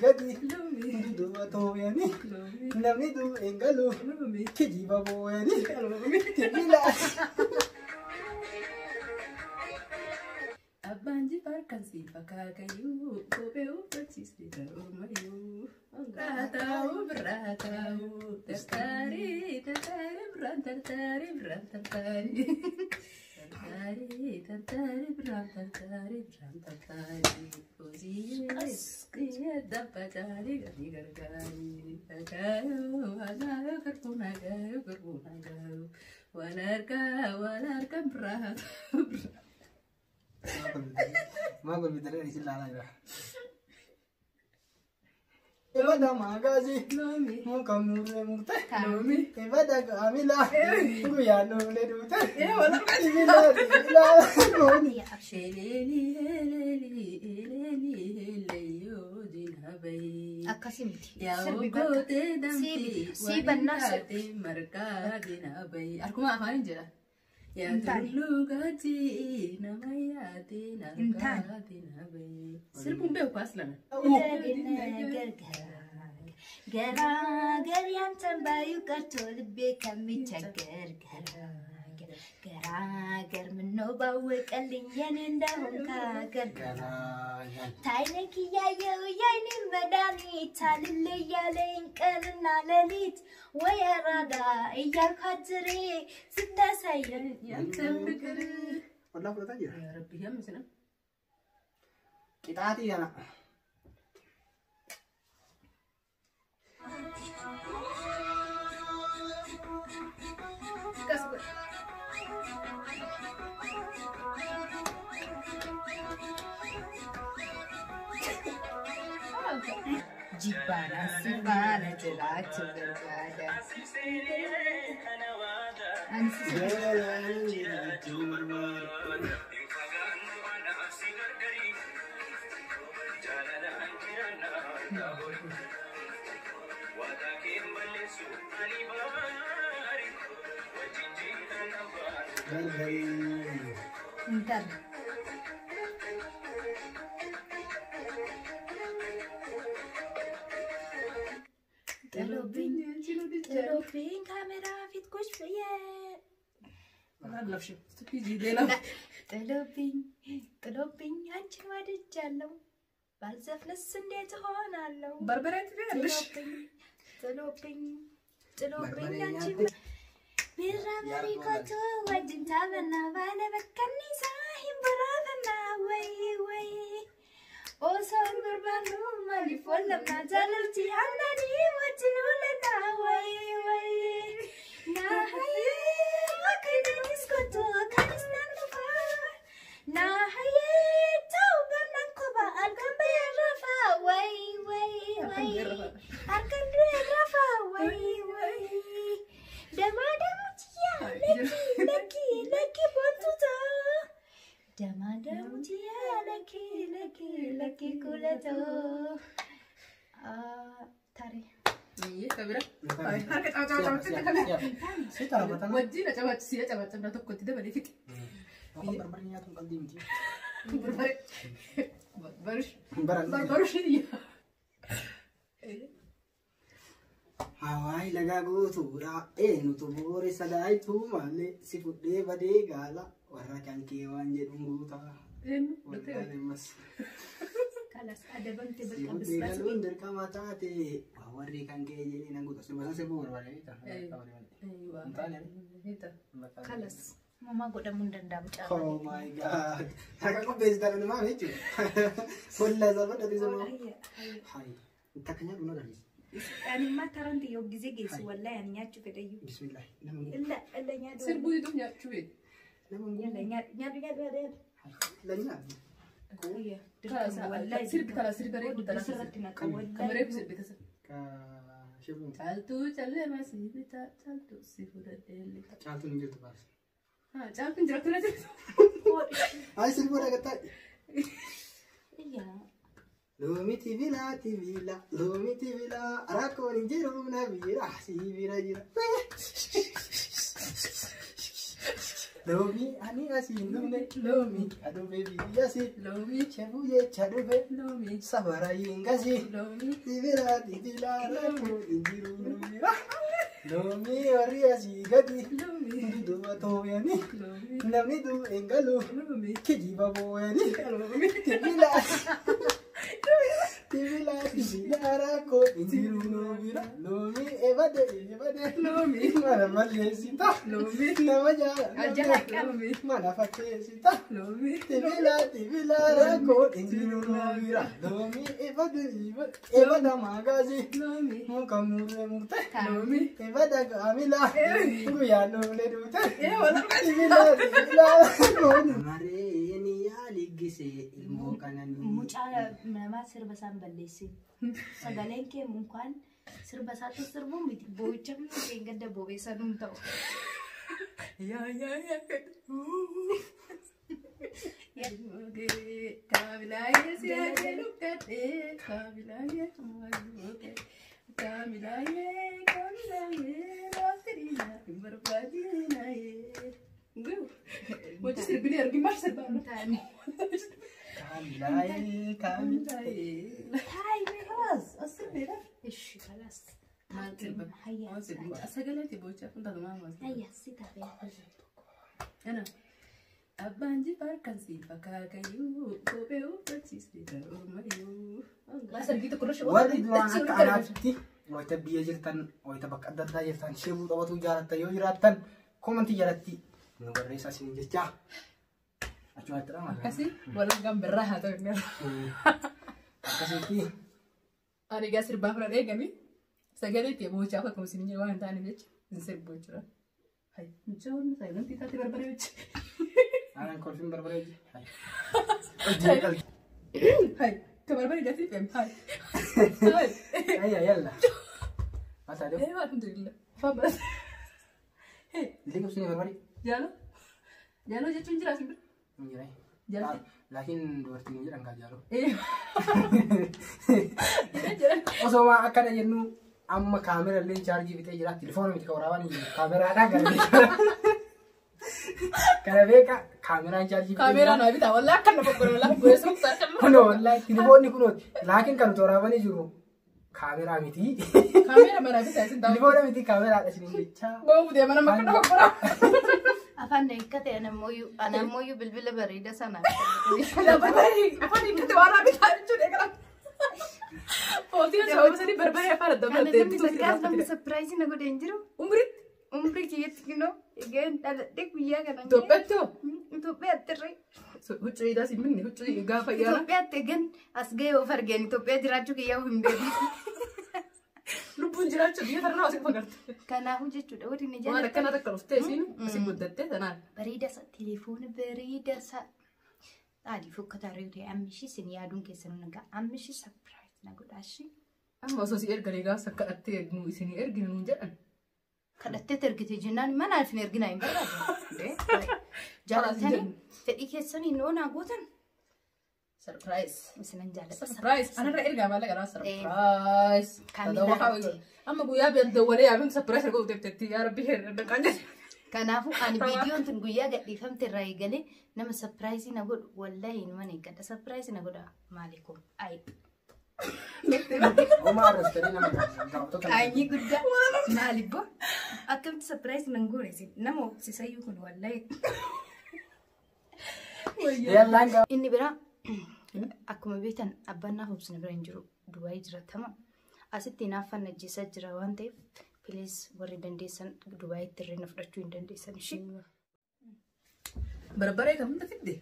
gadi duduba tooyanii namni du'e hin galu kijiba booyanii tibila. Abbaan jifaar kan siif akaakayyuu kophee uffachiiste ta'umayyuu. Raataa'u birraataa'u tartaarii tartaarii birraan tartaarii birraan tartaarii. Tartaarii tartaarii birraan tartaarii birraan tartaarii. Hojii dabba caalii gadi gargaarii. Agaayoo agaayoo garbuun agaayoo garbuun agaayoo. Wal harkaa wal harkaan birraataa'u birraa. Maa golbitaree isin ilaalaa jira. Ibada maagaasi muka murre murte ibada gaamila guyyaa nuule duute ibila ibila looni. Sheleli heleli heleli heleyo dinabai. Akkasii miti. Yaa Sirbi bakka. ogootee damti Sii bannaa sirbi. marqaa dinabai. Akkuma afaan jira. Yaa Hin taane. tulluu gatii nama yaate Hin taane. narqaa dinabai. Sirbuun beeku aslan. ገራገር ያንተን ባዩ ቀርቶ ልቤ ከሚቸገር ገራገር ገራገር ምነው ባወቀልኝ የኔ እንደሆንክ ሀገር ታይነክ እያየው የኔ መድኃኒት አልለያለኝ ቀንና ሌሊት ወይ አራዳ እያልኩ አጅሬ ስታሳየን Yaantan ፍቅር Ollaa fudhataa jira. yaa rabbi yammisina. Qixaatii kana. Qas godha. Jibbaana sifaana jiraachuu barbaada. Ani si Jiraachuu barbaada. Gargarii. hin taane. ጥሎብኝ ጥሎብኝ ካሜራ ፊት ቁጭ ብዬ አላለፍሽም። ሂጂ ሌላ ጥሎብኝ ጥሎብኝ አንቺን ወድጃለሁ ባልዘፍንስ እንዴት እሆናለሁ? በርበሬ ትበያለሽ። ጥሎብኝ ጥሎብኝ ጥሎብኝ በርበሬ አንቺን ያንተ- ቢራበሪኮቱ ወጅን ታበና ባለ በከኒሳ ሂምብራበና ወይ ወይ ኦሶን ብርባኑ ማሊፍ ወለምና ጃለልቲ አናኒ ወጅን ሁለና ወይ ወይ ናሀይ ወከኒስ ኮቱ ከኒስናን ኩፋ ናሀይ ተው በናን ኩባ አልከን በየረፋ ወይ ወይ ወይ አልከን በየረፋ ወይ ወይ ደማ ደሙትያ ለኪ ለኪ ለኪ ቦንቱታ ደማ ደሙትያ ለኪ ለኪ ለኪ ኩለቶ ታሪ ይህ ከብረ harka caacaa kana Si taphatama. wajjin acabaachisi acabaachamna tokkotti dabalee fiqi. Afaan barbaree nyaatuun qalbii miti. Barbaree barbarush Baran. barbarush iyya. Hawaii lagaa guutuudha. Eenyutu boore sadaayituu malee si fudhee badee gaala warra kan kee waan jedhuun guutaa. Eenyu Wallaahi ammas. kalas adabamte Si bakka fudhee bisbaas galuun dirqama taate waan warri kan kee jedhee nan guuta. Sirba san sirbuu barbaade. Hin taane. kalas mamaa godhamuu hin danda'amu caalaa. Oh my god. Harka qopheessitan maaf jechuudha. Fuula isaa fudhate sana. Hayi. Takka nyaadhu na agarsiisa. Animmaa taranti yoo ጊዜ geessu wallahi ani nyaachuu fedhayyuu. Bismillah. Nama hin Illa illa nyaadhu. Sirbuu diduu nyaachuu beeku. Nama hin Illa nyaadhu nyaadhu nyaadhu nyaadhu. Lanyaa. Sirbi kala sirbi reefu tala Sirratti naqa Kan reefu sirbi tasa. Ka shibuun. Caaltuu callee si bitaa caaltuu si fudhadhee lixa. Caaltuun hin jirtu baas. Caaltuun jiraattu na jirtu. Hayi sirbuu dhagattaa. Iyyaa. Loomiti bilaa tibila loomiti bilaa rakkoon hin jiru na bira si bira jira. Loomii ani asiin dhufne. Loomii. Aduu biyyasi. Loomii. Shebuu jecha dhufe. Loomii. Safara hin gasi. Loomii. Sibiraa titilaa rakkoo hin jiru bira. Loomii warri asii gadi. Loomii. Duduba tooyanii. Loomii. Namni du'e hin galu. Loomii. Kijiba booyanii. Loomii. Tibilaa. Tibilaa tibilaa rakkoo hin jiru bira. Loomii ebade ebade. Loomii. Mana malleessita. Loomii. Nama jaalala. Loomii. Mana fakkeessita. Loomii. Tibilaa tibilaa rakkoo hin jiru bira. Loomii ebade ebade. Ebada maagaasi. Loomii. Muka murre murte. Loomii. Ebada gaamila. Guyyaan dhufne duute. Wala. Tibilaa tibilaa rakkoo. Maree ni yaaliggisee ilmoo kananii. Mucaa namaa sirba isaan balleessin. Sagaleen kee mukaan sirba isaatti sirbuun miti. Boo'icha kee gadda boo'eessa nuun ta'u. Yaa yaa yaa. Kaamilaayee siyaasee lukkatee kaamilaayee kaamilaayee kaamilaayee laafiriina hin barbaadinaayee. Wanti sirbinee argin maal sirbaa? Kaamilaayee kaamilaayee. Taa'ii خلاص السربي ايش خلاص Maal sirba? هيا Maal sirba? Sagaleeti boocha kun taatu maal maal? هيا سيتا Ana. Abbaan jifaar kan siif akaakayyuu kophee uffachiiste ormayyuu. Warri duraan akka anaatti wayita biyya jirtan wayita bakka adda addaa jirtan shebuu taphatuu jaalattan yoo jiraattan komantii jalatti nu barreessaa isin jecha. Achumatti dha maal? Akkasii walaggaan birraa haa ta'u inni. Akkasitti Ani egaa sirbaa fira eegami sagalee itti boochaaf akkuma isin jedhu waan hin taaneef jecha hin sirbu jechuudha. Hayi mucaan saayilantii taate barbaree jecha. aanan kolfiin barbaree hojii. Hayi ka barbaree jaati fe'am hayi. Hayi. Ayya yalla. Mataa deemu. Ee alhamdulillah. Afaan baras. Hee Illee qabsiin barbaree. jaaloo jaaloo jechuun jira asin bira. Hin jirai. Jaalate. Laakiin dubartiin hin jedhan kaa jaaloo. Ee. Jedhan. Osoo waan akkana jennu amma kaamera illee chaarjii fixee jira. Telefoona miti kan waraabaan hin jiru. Kaameraadhaan gara Kana beeka kaameraan chaarjii fixee Kaameeraa naa bitaa wallaa akka nama godhe wallaa godhe sun Kunoo wallaahi telefoonni kunooti. Laakiin kan nuti waraabanii jiru kaameraa miti. Kaameeraa manaa bitaa isin taa'u. Telefoona miti kaameraadha isin jechaa. Boobu deema nama akka nama godha. Afaan na hiikkate anamooyyuu bilbila bareeda sana. Barbaree afaan hiikkate waan naa bitaa jechuudha eegala. Footiin sababa sanii barbaree afaan adda Kana addaa namni sakkaas namni sapiraayizii na godhe hin jiru. Umritti Umrii kiyyatti kinoo egaan dhaladhee guyyaa kana. Itoophiyaatti hoo? Itoophiyaatti irree. Huccuu idaas hin minne huccuu gaafa yaala. Itoophiyaatti egan as ga'e of argeen Itoophiyaa jiraachuu kiyyaa of hin beeku. Lubbuun jiraachuu biyya tarraa asii fagarte. Kanaafuu jechuudha warri ni Waan jaalatan. akkana takka dhuftee isiin asii guddattee tanaan. Bareeda isaa telefoona bareeda isaa. Adii fokkataa reewu ta'e ammishi isin yaaduun keessan nagaa ammishi sapiraayizii na godhaashi. Amma osoo si erganii gaafa kadhattee nu isinii ergine nuun jedhan. Kadhattee ergite jennaan manaaf hin erginaa hin barbaadu. Jaalatanii fedhii keessanii hin oonaa gootan Surprise. isinan jaalladha. Surprise. Anarra ergaa maallaqa kanaa surprise. Kaameeraa Amma guyyaa biyya dawwalee yaabin surprise erga uteeftetti yaa rabbi dhaqaan jedhe. Kanaafuu ani viidiyoon tun guyyaa gadhiifamte irraa eegalee nama sapiraayizii na godhu wallaahi inuma eeggadha. Sapiraayizii na godha maalikum ayi. Homaa arrastanii nama gaafatoota. Qaanyii guddaa maalibbo akkamitti sapiraayizii nan goone isin nama obsisayyuu kun wallaahi. Yallaan gaa. Inni biraa akkuma beektan abbaan naaf obsina bira hin jiru Dubaayii jiraatama. Asitti hinaaffaan ajjeesaa jira waan ta'eef pilees warri dandeessan Dubaayitti irree na fudhachuu hin dandeessan ishee. Barbaree kam hunda fidde?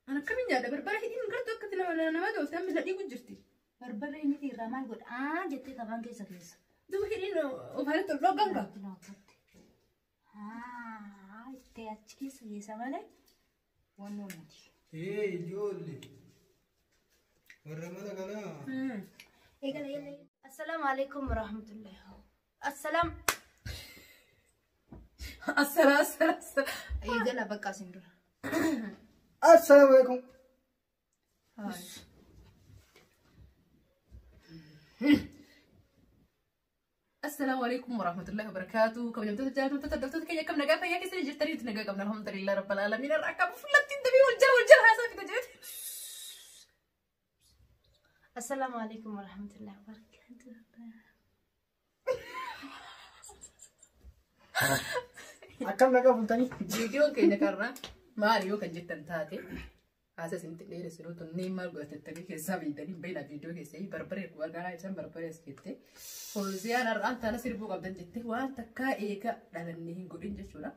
Ani akkamiin nyaadha? Barbaree hidhiin gartuu akkatti nama nama dhoofte amma dhadhii jirti. Barbaree miti irraa maal godha? Aa jettee qabaan keessa keessa. Duuba hidhiin ofaanitti ol dhoogan gaa. Aa itti achi keessa keessa malee waan miti. Ee ijoollee. Warra mana kanaa. Eegala eegala. Assalaamu alaikum warahmatullahi. Assalaam. Assala assala assala. Eegala bakka asin dura. Assalaamu alaikum. Assalaamu alaikum warahmatullahi wabarakatuh. Kabajamtoota jaallatamtoota hordoftoota keenya, akkam nagaa fayyaa keessanii jirtaniitu? Nagaa qabna, alhamdulillah rabbil aalamiin. Har'a akka fuullattiin dabii wal jala wal jala haasaa fida jedhe. Assalaamu alaikum warahmatullahi wabarakatuh. Akkam nagaa bultanii? Viidiyoon keenya karraa maali yoo kan jettan taate, haasa isinitti dheeressinu tunneen maal godhatettanii keessaa beektanii beekna. Viidiyoo keessaa barbaree gargaaraa ibsan barbaree as jette. Fooziyaan har'aan taana sirbuu qabdan jette, waan takkaa eega dhalannee hin godhin jechuudha.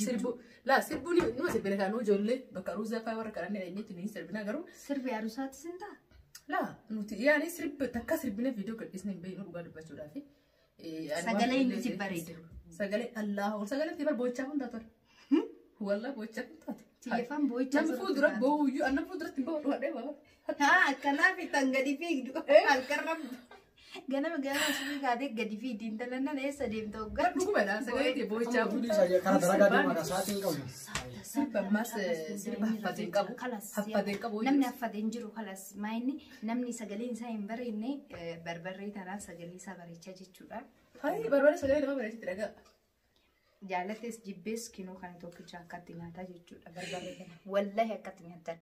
Sirbuu laa, sirbuu numa sirbina kaanuu, ijoollee bakka ruuzaa fa'aa warra kadhannee dheenyetti ni sirbina garuu. Sirbi aruusaatti sin ta'a? Laa, nuti yaani sirba takka sirbina viidiyoo gadhiisne hin beeknu dhugaa dubbachuudhaafi. Sagalee nuti bareedu. Sagalee Allahu, sagalee bar boochaa hundaa ture. Wallah boochaa hundaa ture. Xiyyeeffaan boo'ichaa. Namni fuuldura boo'uyyuu, annan fuulduratti hin boo'u dhugadhee baaba. Haa, akkanaaf tan gadi fiigdu. Halkan ganama ganama subii kaatee gadi fiigdi, intala nan eessa deemta hoggaa? Dhugumadhaan sagalee boo'ichaa. Hundi isaa karaa dalagaa deemaa sa'aatiin qabu. Sirba ammas sirba haffatee qabu. Haffatee qabu. Namni haffatee hin jiru kalas maayinni namni sagaleen isaa hin bareedne barbarree tanaan sagalee isaa bareechaa jechuudha. Hayi, barbaade sagalee nama bareechitti dhagaa. Jaalates jibbees kinoo kana tokkicha akkatti nyaataa jechuudha barbarree kana. Wallahi akkatti nyaatan.